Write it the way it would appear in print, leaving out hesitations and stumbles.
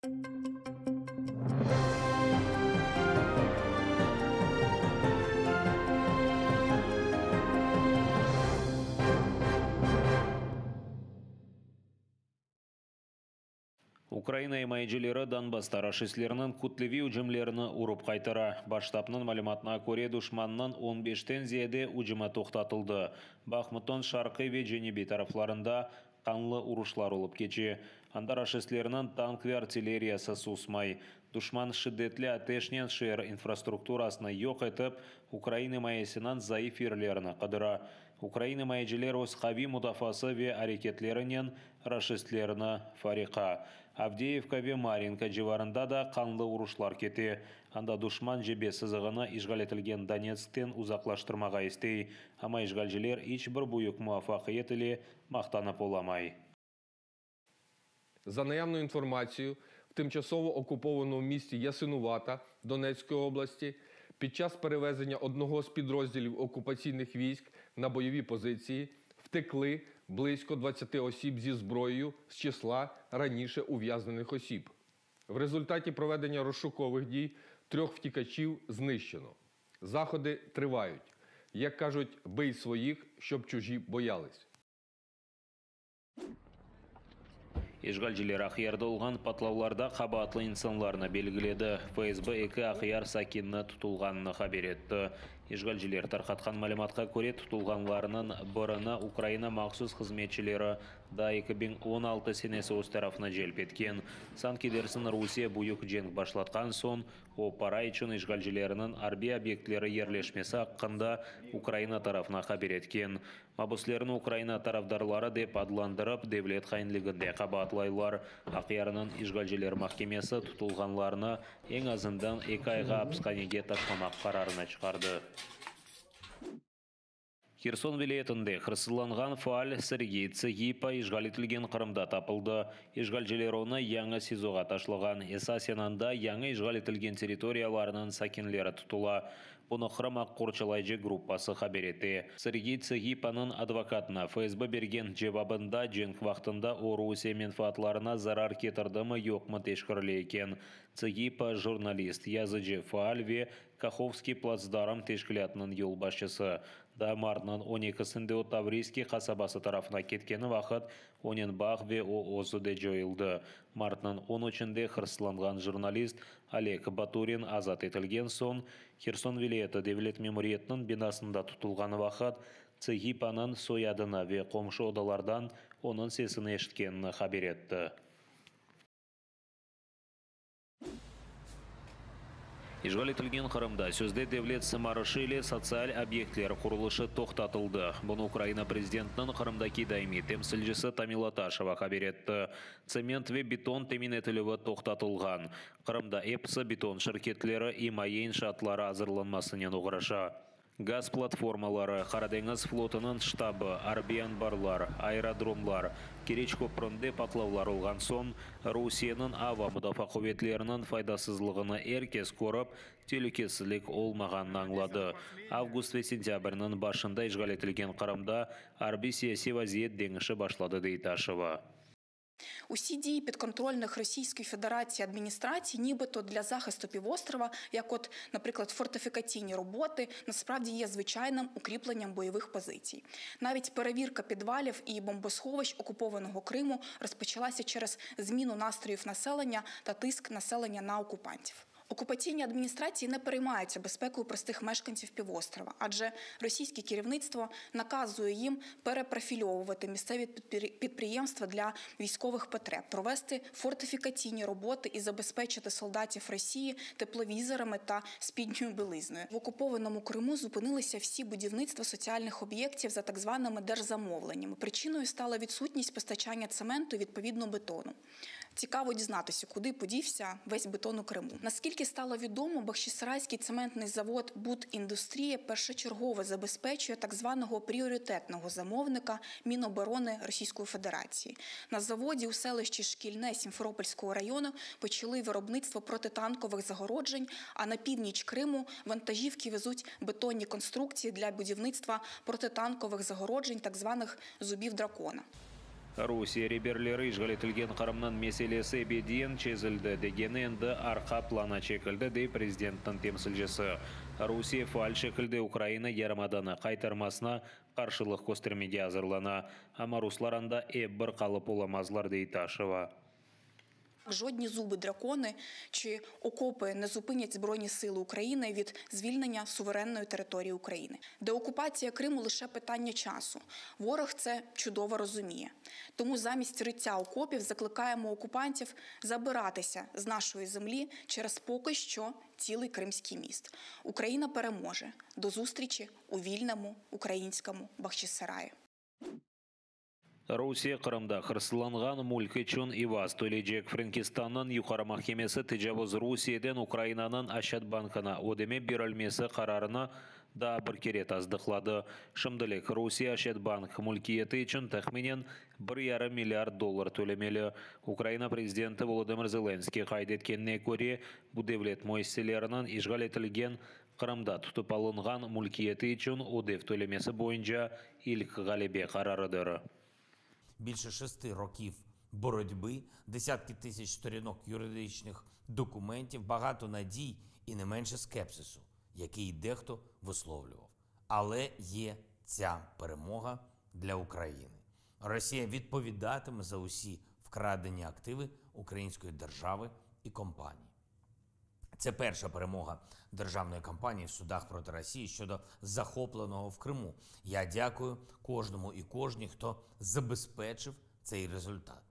Ukraina imayecileri Donbassta raşistlerniñ kütleviy ücümlerini urıp qaytara. Baş ştabnıñ malümatına köre, duşmannıñ on beşten ziyade ücümi toqtatıldı. Bahmutnıñ şarqiy ve cenübiy taraflarında qanlı uruşlar olıp keçe. Anda raşistlerniñ tank ve artilleriyası susmay. Duşman şiddetli ateşnen şeer infrastrukturasını yoq etip, ukrain imayesiniñ zayıf yerlerini qıdıra. Ukrain imayeciler öz qaviy mudafaası ve areketlerinen raşistlerni fariqa. Avdeyevka ve Marinka civarında da qanlı uruşlar kete. Anda duşman cebe sızığını işğal etilgen Donetskten uzaqlaştırmağa istey, amma işğalciler iç bir büyük muvafaqiyet ile maqtanıp olamay. За наявною інформацією, в тимчасово окупованому місті Ясинувата Донецької області під час перевезення одного з підрозділів окупаційних військ на бойові позиції втекли близько 20 осіб зі зброєю з числа раніше ув'язнених осіб. В результаті проведення розшукових дій трьох втікачів знищено. Заходи тривають. Як кажуть, бий своїх, щоб чужі боялись. İşğalciler Aqyarda olğan patlavlarda qabaatlı insanlarnı belgiledi. FSB eki Aqyar sakinini tutulğanını haber etti. İşğalciler tarqatqan malümatqa köre, tutulğanlarnıñ birini Ukraina mahsus hızmetçileri daa 2016 senesi öz tarafına celp etken. Sanki dersiñ Rusiye büyük cenk başlatqan soñ, o, para içün işğalcilerniñ arbiy obyektleri yerleşmesi aqqında Ukraina tarafına haber etken. Mabüslerni Ukraina tarafdarları dep adlandırıp, devlet hainliginde qabaatlaylar. Aqyarnıñ işğalciler mahkemesi tutulğanlarnı eñ azından eki ayğa apishanege taşlamaq qararını çıqardı. Herson vilâyetinde hırsızlanğan faal Sergey Tsıgipa işğal etilgen Qırımda tapıldı. İşğalciler onı yañı SİZOğa taşlağan. Esasen anda yañı işğal etilgen territoriyalarnıñ sakinleri tutula. Bunı Qırım aq qorçalayıcı gruppası haber ete. Sergey Tsıgipanıñ advokatına FSB bergen cevabında cenk vaqtında o Rusiye menfaatlarına zarar ketirdimi-yoqmı teşkirile eken. Tsıgipa, jurnalist, yazıcı, faal ve Kahovskiy platsdarm teşkilâtınıñ yolbaşçısı. Daa martnıñ on ekisinde o Tavriyskiy qasabası tarafına ketkeni vaqıt onen bağ ve o özü de coyuldı. Martnıñ on üçünde hırsızlanğan jurnalist Oleg Baturin azat etilgen soñ, Herson vilâyeti devlet memuriyetiniñ binasında tutulğanı vaqıt Tsıgipanıñ soyadını ve qomşu odalardan onıñ sesini eşitkenini haber etti. İşğal etilgen Qırımda sözde devlet sımarışı ile sotsial obyektler qurulışı toqtatıldı. Bunı Ukraina prezidentiniñ Qırımdaki daimiy temsilcisi Tamila Taşeva haber etti. Tsement ve beton temin etilüvi toqtatılğan. Qırımda episi beton şirketleri imaye inşaatları azırlanmasınen oğraşa. Gaz platformaları, Qara deñiz flotunıñ ştabı, arbiy anbarlar, aerodromlar, Keriç köpründe patlavlar olğan soñ, Rusiyeniñ ava mudafaa quvetleriniñ faydasızlığını er kes körip, telükesizlik olmağanını añladı. Avgust ve sentâbrniñ başında işğal etilgen Qırımda arbiy-siyasiy vaziyet deñişip başladı, dey Taşeva. Усі дії підконтрольних Російської Федерації адміністрацій, нібито для захисту півострова, як от, наприклад, фортифікаційні роботи, насправді є звичайним укріпленням бойових позицій. Навіть перевірка підвалів і бомбосховищ окупованого Криму розпочалася через зміну настроїв населення та тиск населення на окупантів. Окупаційні адміністрації не переймаються безпекою простих мешканців півострова, адже російське керівництво наказує їм перепрофільовувати місцеві підприємства для військових потреб, провести фортифікаційні роботи і забезпечити солдатів Росії тепловізорами та спідньою білизною. В окупованому Криму зупинилися всі будівництва соціальних об'єктів за так званими держзамовленнями. Причиною стала відсутність постачання цементу і, відповідно, бетону. Цікаво дізнатися, куди подівся весь бетон у Криму. Наскільки стало відомо, Бахчисарайський цементний завод «Будіндустрія» першочергово забезпечує так званого пріоритетного замовника Міноборони Російської Федерації. На заводі у селищі Шкільне Сімферопольського району почали виробництво протитанкових загороджень, а на північ Криму вантажівки везуть бетонні конструкції для будівництва протитанкових загороджень, так званих «зубів дракона». Rusiye reberleri işğal etilgen Qırımnıñ meselesi ebediyen çezildi degeni endi arqa plana çekildi, dey prezidentniñ temsilcisi. Rusiye faal şekilde Ukraina yarımadanı qaytarmasına qarşılıq köstermege azırlana. Amma ruslar anda ep bir qalıp olamazlar, dey Taşeva. Жодні зуби дракони чи окопи не зупинять Збройні сили України від звільнення суверенної території України. Деокупація Криму лише питання часу. Ворог це чудово розуміє. Тому замість риття окопів закликаємо окупантів забиратися з нашої землі через поки що цілий Кримський міст. Україна переможе. До зустрічі у вільному українському Бахчисараї. Rusiye Qırımda hırsızlanğan mülk içün ivaz töleycek. Frenkistannıñ Yuqarı mahkemesi tecavuz Rusiyeden Ukrainanıñ Oşçadbankına ödeme berilmesi qararını daa bir kere tasdıqladı. Şimdilik Rusiye Oşçadbank mülkiyeti içün tahminen bir yarım milliard dollar tölemeli. Ukraina prezidenti Volodımır Zelenskıy qayd etkenine köre, bu devlet müessiseleriniñ işğal etilgen Qırımda tutıp alınğan mülkiyeti içün ödev tölemesi boyunca ilk ğalebe qararıdır. Більше 6 років боротьби, десятки тисяч сторінок юридичних документів, багато надій і не менше скепсису, який дехто висловлював. Але є ця перемога для України. Росія відповідатиме за усі вкрадені активи української держави і компаній. Це перша перемога державної кампанії в судах проти Росії щодо захопленого в Криму. Я дякую кожному і кожній, хто забезпечив цей результат.